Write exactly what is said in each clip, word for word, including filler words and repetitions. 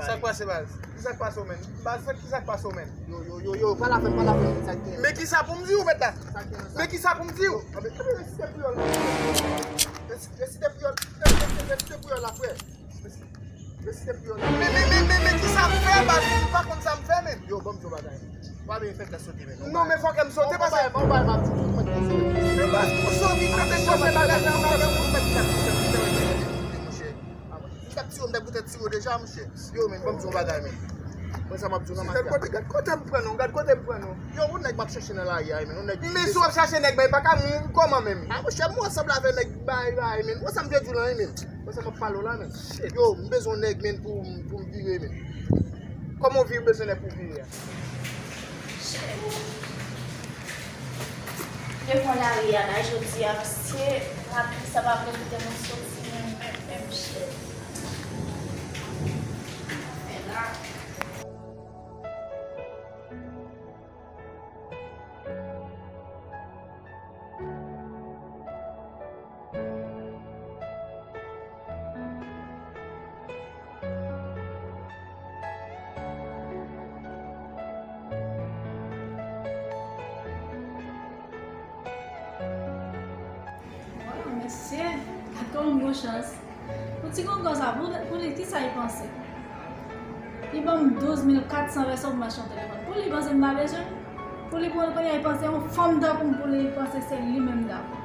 Sa k pase, baz? Ki sa k pase w menm? Baz, sa ki sa k pase w menm? Yo, yo, yo, yo, pale avè m, pale avè m, sa k gen? Men ki sa pou m di w, mèt la? Sa k gen nan sa? Men ki sa pou m di w? Anben, anben, resite kreyòl la. Resi-, resite kreyòl, resite, resite kreyòl la, frè. Resi-, resite kreyòl la. Men, men, men, men, men ki sa m fè, baz? M pa konn sa m fè, menm. Yo, ban m di w bagay. Pa vin fè tèt sote, menm. Non, men fò kè m sote, paske... Bon, bay, bon, bay, m ap di w, mwen te sote. Men baz, pou sa w vin mete chòf nan bagay sa, m pa gen pou m fè tèt sote, monchè. Ou t ap tire m dèyè poutèt tire w deja, monchè. Yo, men, ban m di w yon bagay, men. Mwen sa m ap di w nan matyè. Gad kote, gad kote m pran nou, gad kote m pran nou. Yo, yon nèg m ap chache nan lari a, men, yon nèg. Men si w ap chache nèg, bay, pa ka moun kòman menm? A, monchè, mwen ansanm avè nèg bay, bay, men. Mwen sa m vle di w la, men. Mwen sa m ap pale w la, men. Yo, m bezwen yon nèg, men, pou, pou m vire, men. Kòman w vire, bezwen nèg pou vire a? Devan lari a la jodi a, mesye, rapid sa pa vle kite mwen soti menm, menm, menm, shit. Fè la. Waw, mesye, gad kòman m gon chans. Pou ti gangan sa, pou, pou li, kisa li panse? Li ban m douz mil kat san peso pou m achte yon telefòn. Pou li panse m ta bezwen l? Pou li, pou kounye a, li panse yon fanm tankou m, pou li, li panse se li menm m ta pran.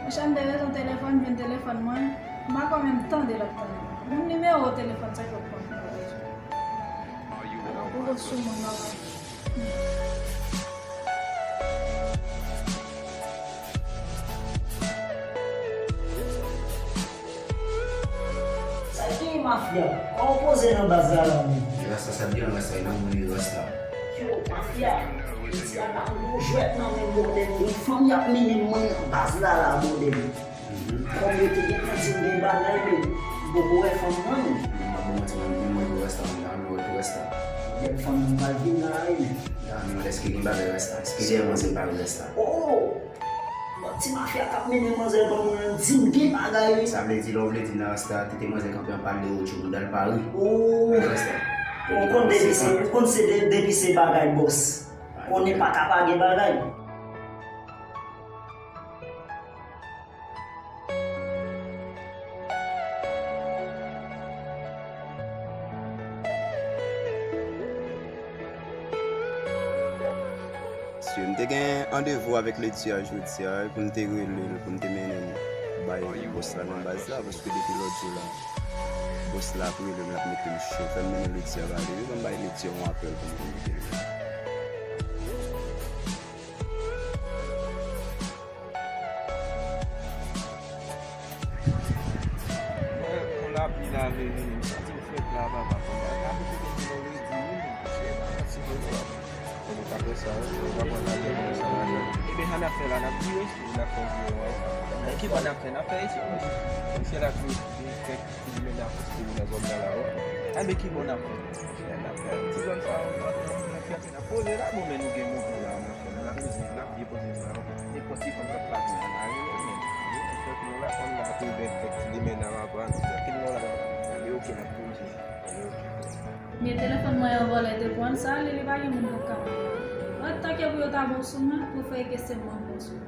Monchè, m te bezwen telefòn, m jwenn telefòn mwen. M pa kwè menm tande l ap tande. Menm nimewo telefòn sa yo pran m pa bezwen. Nan gwo sou moun nan. Sa k gen mafya? Kòman w poze nan baz la la menm? Rasta sa byen, rasta nan moun li rasta. Yo, mafya, mesye a pa konn yon jwèt nan men bòdèl. Yon fanm y ap mennen mwen nan baz la la bòdèl. Kòm yo te gentan di m gen bagay, men m poko wè fanm nan, men. M ap ba w manti, mwen, mwen, mwen, rasta, mwen, mwen, rasta. Lè fanm nan pa vin la, wi, men. Ya, men, èske gen bagay rasta? Èske gen manzè pa rasta? Oh! Bon, ti mafya k ap mennen manzè ban mwen an, di m gen bagay, wi. Sa vle di, lè w vle di nan rasta, tete manzè kanpe an pale de wotchou, bouda l pare. Oh! Rasta. Ou konn depi se, ou konn se de-, depi se bagay bòs. Konnen pa ka pa gen bagay. Mesye, m te gen randevou avèk Ledye a jodi a, pou m te rele l, pou m te mennen l bay bòs la nan baz la, paske depi lòt jou la, bòs la ap rele m, l ap mete m cho, fè m mennen Ledye a ba li, wi, ban m bay Ledye yon apèl pou m te mete l. Mwen, pou lapli la vini, m santi m fèt la, papa, konbyen. Gade kote m vin redi, wi, men, se pa manti, bro. Konnen k apre sa, wi, mwen pa konn lage mwen sa la. Ebyen, sa n ap fè la, n ap vire, wi, n ap fè vire, wi. Men ki bò n ap fè, n ap fè isit, wi. Misye la, wi, wi, fèk. Ti limena poste yo nan zòn nan la, wi. Anben ki bò n ap fè? N ap fè ti zòn sa yo, n ap fè, n ap fè, n ap poze la, bon, men nou gen mouvman la, monchè. N ap poze, n ap byen poze sa yo. Nenpòt ti fanm k ap pati nan lari yo, men, wi, fèk nou la, kòm n ap ouvè fèk ti limena la, pran, fèk nou la, ale, oke, n ap poze. Ale, oke. Men telefòn mwen an vòlè te pran sa, li, li pa gen moun pou ka. Antanke pou yo ta bon sou mwen, prefere ke se mwen bon sou yo.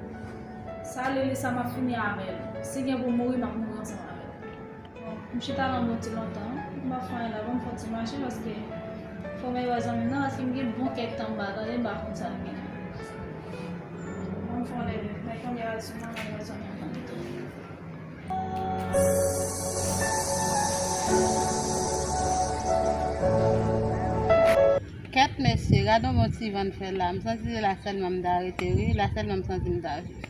Sa, li, li, sa m ap fini avè l. Si gen pou mouri, m ap mouri ansanm avè l. Bon, m chita la yon bon ti lontan, m pa fè anyen la, ban m fè yon ti mache, paske fò m al wè zanmi m nan, paske m gen bon kèk tan m pa tande, m pa konn sa l gen. Ban m fè yon lè, men kounye a, si m al wè zanmi m nan pito. Kèt, mesye, gade yon bon ti van fè la, m santi se la sèlman m ta rete, wi, la sèlman m santi m ta viv.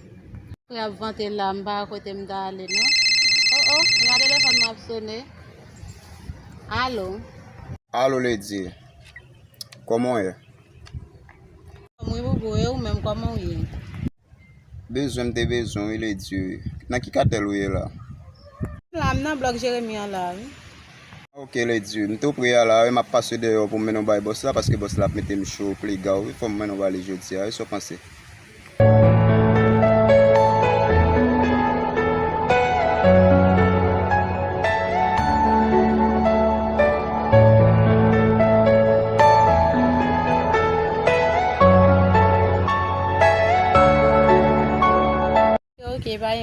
Frè ap vante la, m pa wè kote m ta ale non. Oh, oh, se pa telefòn mwen ap sone. Alo. Alo, Ledye. Kòman w ye? Mwen, bobo, e ou menm, kòman w ye? Bezwen m te bezwen, wi, Ledye. Nan ki katèl ou ye la? La, m nan blòk Jeremi an la, wi. Ok, Ledye, m tou pre a la, wi, m ap pase dèyè w pou m mennen w bay bòs la, paske bòs la ap mete m cho, pliga w, wi, fò m mennen w ba li jodi a, wi, sa w panse?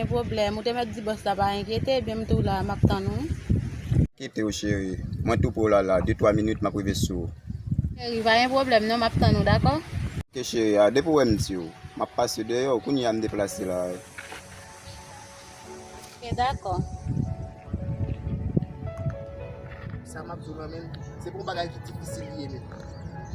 Pwoblèm, ou te mèt di bòs la pa enkyete, ebyen m tou la, m ap tann ou wi. Kite w cheri, mwen tou pre w la la, de twa minit m ap rive sou ou. Cheri, pa gen pwoblèm non, m ap tann ou, dakò? Ok cheri, a, depi w wè m di w, m ap pase dèyè w, kounye a m deplase la. Ok, dakò. Sa m ap di w la, men, se pa yon bagay ki difisil li ye, men.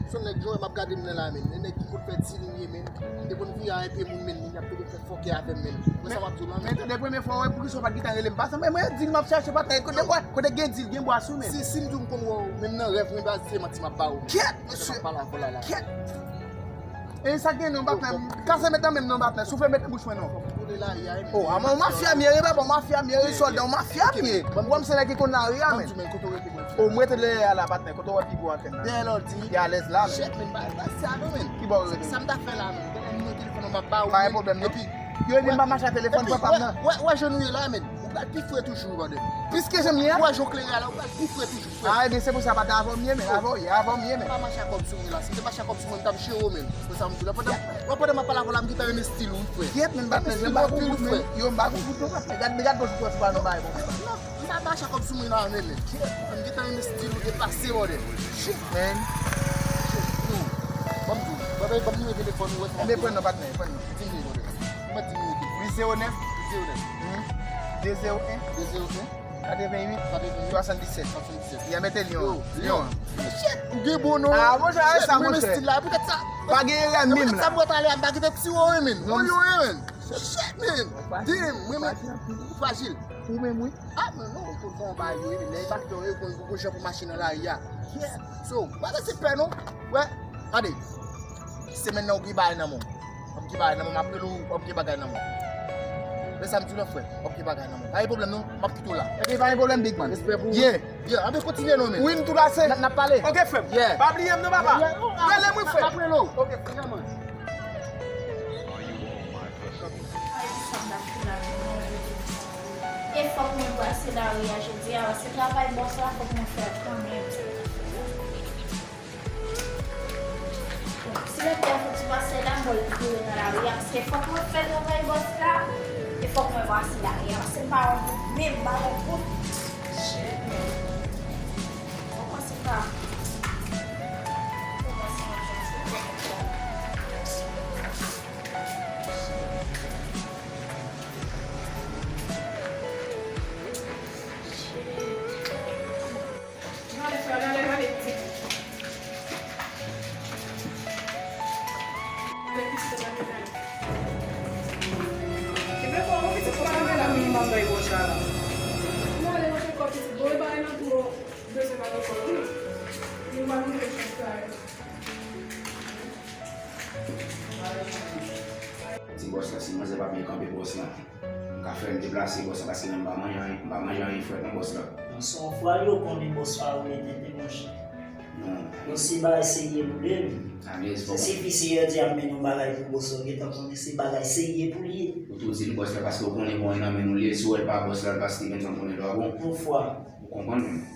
Se yon nèg jwe m ap gade m nan la, men. E nèg ki konn fè dil li ye, men. Li te konn vire a enpe moun, men. Li ap pede fè fòkè avè m, men. Wè sa m ap di w la, men. Men tande premye fwa, wè, poukisa w pa t gentan rele m? Paske mwen, mwen, dil m ap chache, patnè. Kote bwa, kote gen dil, gen bwa sou men. Si, si m di w m konn wè w, menm nan rèv mwen, baz se manti m ap ba w. Kèt, mesye. Kèt. E sa gen non, patnè. Kase met nan men m non, patnè. Soufle met nan bouch mwen non. Oh, a mwen, w mafya m ye, wi, papa, w mafya m ye, wi, sòlda, w mafya m ye. Ou wè m se nèg ki konn lari a, men. O, mwen te lè a la, patnè, kote w wè pi gwo antèn nan? Dèyè lòdi. Li alèz la, men. Shit, men, ba, ba, sa non, men. Ki bò w rete? Sa m ta fè la, men. Gade nimewo telefòn ou m ap ba ou, men. Pa gen pwoblèm, non. Epi, yo ede m pa mache ak telefòn papa m nan. Wè, wè jan nou ye la, men. Ou pral pi fre toujou, brother. Plis ke jan m ye a? Ou wè jan w klere a la, ou pral pi fre toujou, frè. A, ebyen, se pou sa, patnè, avè w m ye, men, avè w ye, avè w m ye, men. Pa mache ak kòb sou mwen la, si w te mache ak kòb sou mwen, m t ap jere w, men. Wè sa m di w la, pandan, wè, pandan m ap pale avè w la, m gentan renmen stil ou, wi, frè. Kèt, men, patnè, jan m pa gon goud, men. Yo, m pa gon goud non, patnè. Gad, gad bòs ou pran sou pa non, bay, bon. Non, m pa mache ak kòb sou mwen la, men, men. M gentan renmen stil ou deplase, brother. Shit, man. Shit, yo. Ban m di w, ban m, ban m nimewo telefòn ou, wè sa. Ebyen, pran non, patnè, pran non. Di m li, brother. Ou mèt di nimewo telefòn. Uit zewo nèf. Uit zewo nèf. De zewo en. De zewo en. Katrevenn uit. Katrevenn uit. Swasanndisèt. Swasanndisèt. Li a mete Lyon. Yo, Lyon. Shit, ou gen bon non. A, monchè, a, sa, monchè. Mwen stil la, poutèt sa. Pa gen erè menm la. Poutèt sa, mwen talè a, m pa gentan tire w, men. Ou Lyon, men. Shit, men. Damn, mwen, men. Ou frajil. Ou menm, wi. A, men non, ou konn fè yon bagay, wi, men lè e pa fè, yo konn gwo jan pou mache nan lari a. Yeah. So, pa gen se pè, non. Wè, gade. Semèn nan, ou gen bagay nan men w. W ap gen bagay nan men w, m ap rele w, w ap gen bagay nan men w. Men sa m di w la, frè, w ap gen bagay nan men w. Pa gen pwoblèm, non, m ap kite w la. Ebyen, pa gen pwoblèm, big man. Respè pou ou. Yeah. Yeah, anben kontinye, non, men. Wi, m tou la, se. N ap, n ap pale. Ok, frè m. Yeah. Pa bliye m, non, papa. Yeah, yeah, oh, rele mwen, frè. M ap rele w. Ok, frè. Yeah, man. Ay, sa m t ap fè la, non. E fòk mwen brase lari a jodi a, se travay bòs la, fòk mwen fè l kanmenm. Si lè tè fouti pase la, m wè l vire nan lari a, paske fòk mwen fè travay bòs la, e fòk mwen brase lari a, paske m pa wè goud, menm m pa wè goud. Shit, man. Mwen panse pa. Mwen panse mwen jwenn se kèk sa. Di bòs la, si manzè pa byen kanpe bòs la, m ka fè m deplase bòs la, paske menm m pa manje anyen, m pa manje anyen frèt non bòs la. Non, se yon fwa yo konnen bòs pa ou mete te monchè. Non. Bon, se bagay serye pou li, wi. Alèz, se sifi si yo di ap mennen yon bagay pou bòs la, ou gentan konnen se bagay serye pou li ye. Ou tou di l bòs la, paske ou konnen bon nan men nou li ye, si w wè l pa bòs la, l paske gentan konnen lwa bon. Yon fwa. Ou konprann mwen?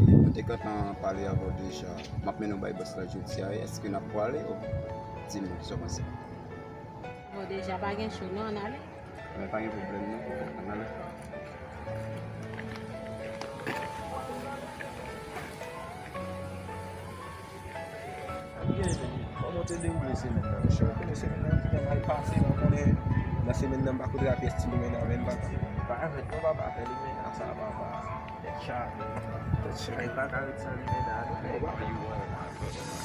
Mwen te gentan pale avè w deja. M ap mennen w bay bòs la jodi a, èske n ap pwale? Di m sa w panse. Bon, deja pa gen cho non, ann ale. Men pa gen pwoblèm non. Ann ale. Ann ale, men, kòman w te dewoule semèn nan, monchè? Ou konnen semèn nan te mal pase, ou konnen nan semèn nan m pa kote la pyès ti limenna, men m pa, pa avèk non, papa, fè limenna sa, papa. Tèt chaje. Tèt chaje. Ay, pa ka ret san limenna, non, men.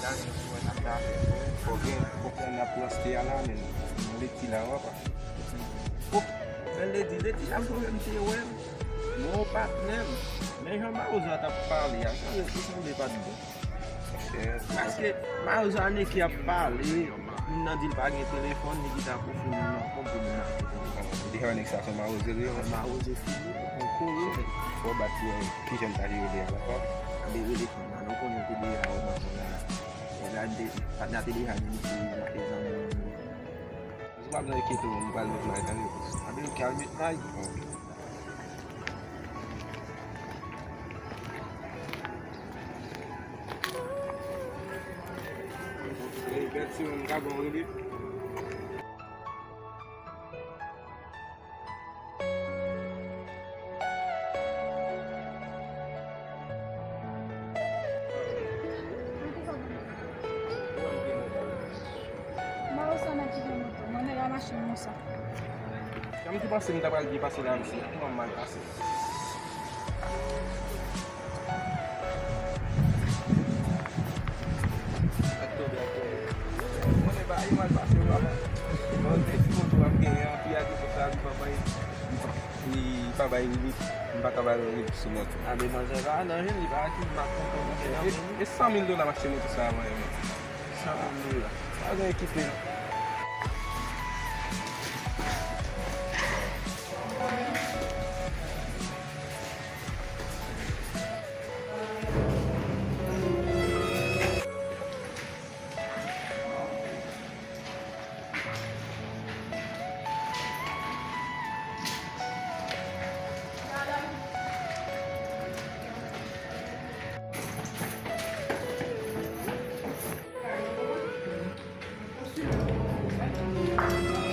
Gade, mwen, n ap gade, mwen. Fò gen, fò gen n ap pran stè a la, men. Nan leti la, papa. Oh, men ledi, ledi a mwen menm te wè m. Non, patnè m. Men jan mawozo a t ap pale a, sa vle di sanble pa t bon. Paske mawozo a nèg ki ap pale, moun nan di l pa gen telefòn, li ki ta pou founi nan kont pou moun nan. Deja nèg sa se yon mawozo li ye. Mawozo fini, poko yo. Fò bat pou wè kijan l ta jere de a la. Fò. Gade rele fanm nan, nou konnen te deja wè fanm nan. Gade, patnè te deja di li se zanmi. Ou pa bezwen enkyete w, m pral met may, tande. Anben, oke, al met may. Ey, Bèt, si w menm ka bon, wi. Mwen ou sa nan ki gen moto, mwen nèg a machin mwen sa. Jan m te panse m ta pral byen pase la, mesye, kouman m mal pase? Ak tonbe, ak tonbe. Mwen, e pa, e mal pase, papa. Mwen, se ti moto ap genyen, anpi a depo sa, li pa bay, li pa bay, li, m pa ka bay li sou moto. A, men manzè pa nan jen, li pa ki m ap konprann. E, e san mil dola m achte moto sa a, mwen, mwen. San mil dola. Pa gen kite.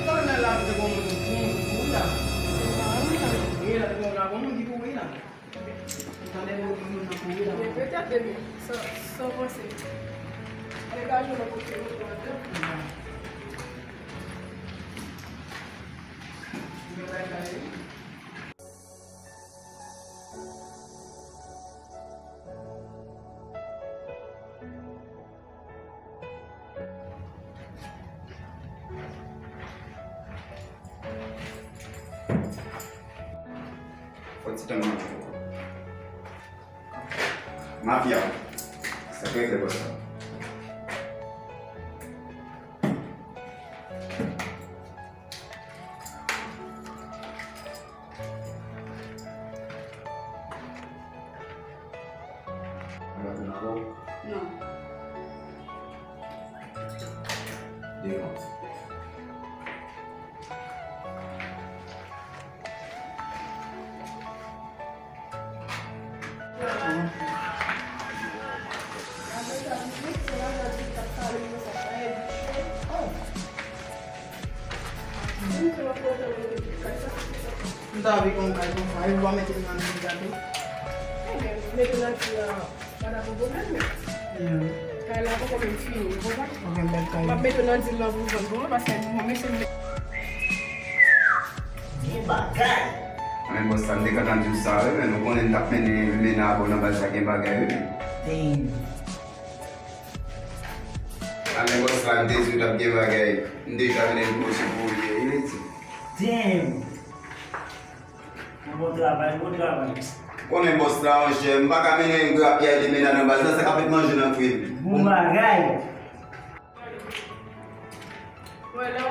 Sa w nan la, te gon moun ki kouri la. Wi, la, te gon la, gon moun ki kouri la. Ou tande moun, moun nan kouri la. Men petèt demen, san, san panse. Degaje w nan kote moun nan. Yo bay kale. Fò ti tan manje poko. Mafya. Sa k regle bòs la? Mwen pa tounen avè w? Non. Devan. M ta viv yon bagay konsa, epi w a mete m nan dil la tou. Ebyen, mete w nan dil la, pa ta pran pwoblèm, men. Kay la poko menm fini, ou konprann? Ou gen bèl kay. M ap mete w nan dil la pou w vann pou mwen, paske mwen mesye m. Gen bagay! Anben bòs la, m te kontan di w sa, wi, men nou konnen m t ap mennen, mennen avè w nan baz la, gen bagay, wi, men. Damn. Anben bòs la, m te di w t ap gen bagay. M deja vin pou w, se pou w ye, wi, ti. Damn! Bon travay, bon travay. Konnen bòs la, monchè, m pa ka mennen grapyay li mennen nan baz la, sa ka fèt manje nan tou epi. Bon bagay. Wè la.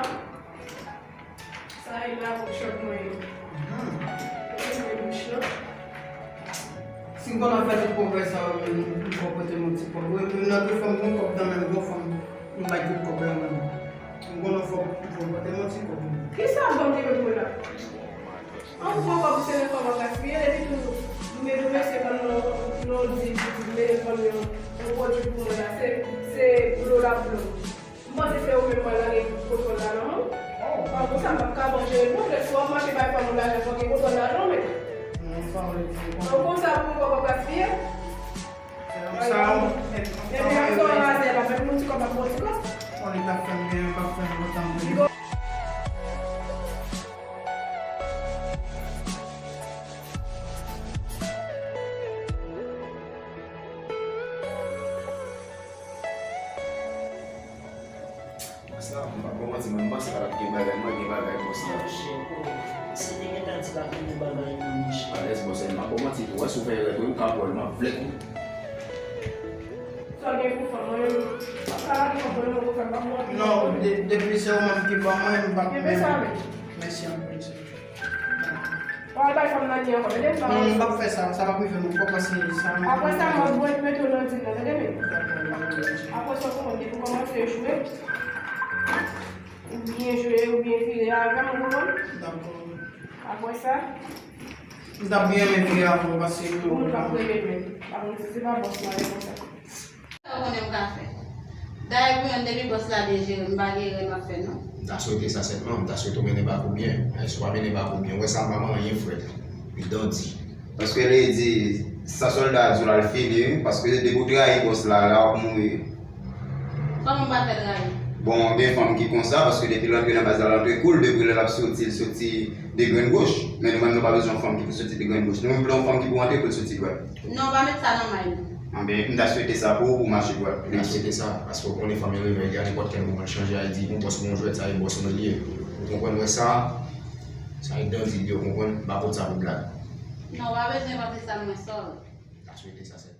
Sa e la pou chòt mwen yo. Mwen bouch lan. Si m konn ap fè tout pwogrè sa yo, men m fò pote m yon ti kòb. Wi, men nan tou fò m gon kòb nan men m, gon fanm m bay tout kòb la menm. M konn fò, fò pote m yon ti kòb. Kisa bon te mete la? An pran kòb se nan kòb an gaspiye, epi tou, m te tou mesye ban nou, nou di, di, di, mete ban nou yon, yon pwodui pou mwen la, se, se blo la blo. M panse se ou menm mwen lage koton la nan men w. An konsa m p ap ka manje non, lè si w ap mache bay fanm ou lajan, fòk gen koton la nan men. An konsa pou yon kòb ap gaspiye. Sa, ebyen, sa w razè la, fè moun ti kòb ap bon ti kòb. Konnen pa fè m byen, pa fè m lontan mwen. Sa, m p ap ba w manti, mwen, m panse pa t ap gen bagay, mwen gen bagay, bòs la. Monchè, o, si te gentan di pa t gen bagay, non, monchè. Alèz, bòs, m p ap ba w manti tou, wè, si w fè erè tou, m ka pran l, m ap vlèk ou. Sa gen pou fè mwen, sa gen pou fè mwen, mwen, mwen, mwen. Non, de-, depi se ou menm ki ban mwen, m p ap menm. Mèsi anpil, cheri. W al bay fanm nan li ankò, tande m? Non, m p ap fè sa, sa p ap rive non, fòk pase sa. Apre sa, m ap mete w nan dil la, tande men? Dakò, m ap mete w nan dil. Apre sa, w konprann, depi w kòmanse jwe. Ou byen jwe, ou byen vire avè m, ou konprann? Dakò. Apre sa, m t ap byen renmen vire avè w, paske ou moun k ap rele menm. Pa konn si se pa bòs la, e konsa. Sa w konnen m ka fè. Dayè, pou yon depi bòs la byen jere, m pa gen erè m ap fè, non. M ta swete sa sèlman, m ta swete w mennen bak ou byen. Men si w pa mennen bak ou byen, w wè sa m pa manyen frèt. Li dandi. Paske li di, sa sòlda a di w la, l fini, wi. Paske depi w trayi bòs la, la w ap mouri. Kòman m pa fè trayi? Bon, gen fanm ki konsa, paske depi l antre nan baz la, l antre cool, depi lè l ap soti, l soti de grenn goch. Men nou menm, nou pa bezwen yon fanm ki pou soti de grenn goch. Nou menm, nou vle yon fanm ki pou antre pou l soti dwat. Non, pa met sa nan may nou. Anben, m ta swete sa pou ou, pou w mache dwat. M ta swete sa, paske w konnen fanm yo revèy a nenpòt kèl moman, l chanje, al di, yon bòs, yon jwèt, sa e bòs mwen li ye. Ou konprann mwen sa? Sa e dandi li ye, ou konprann? M pa pot sa pou blag. Non, w pa bezwen pase sa nan men sòl. M ta swete sa, sè.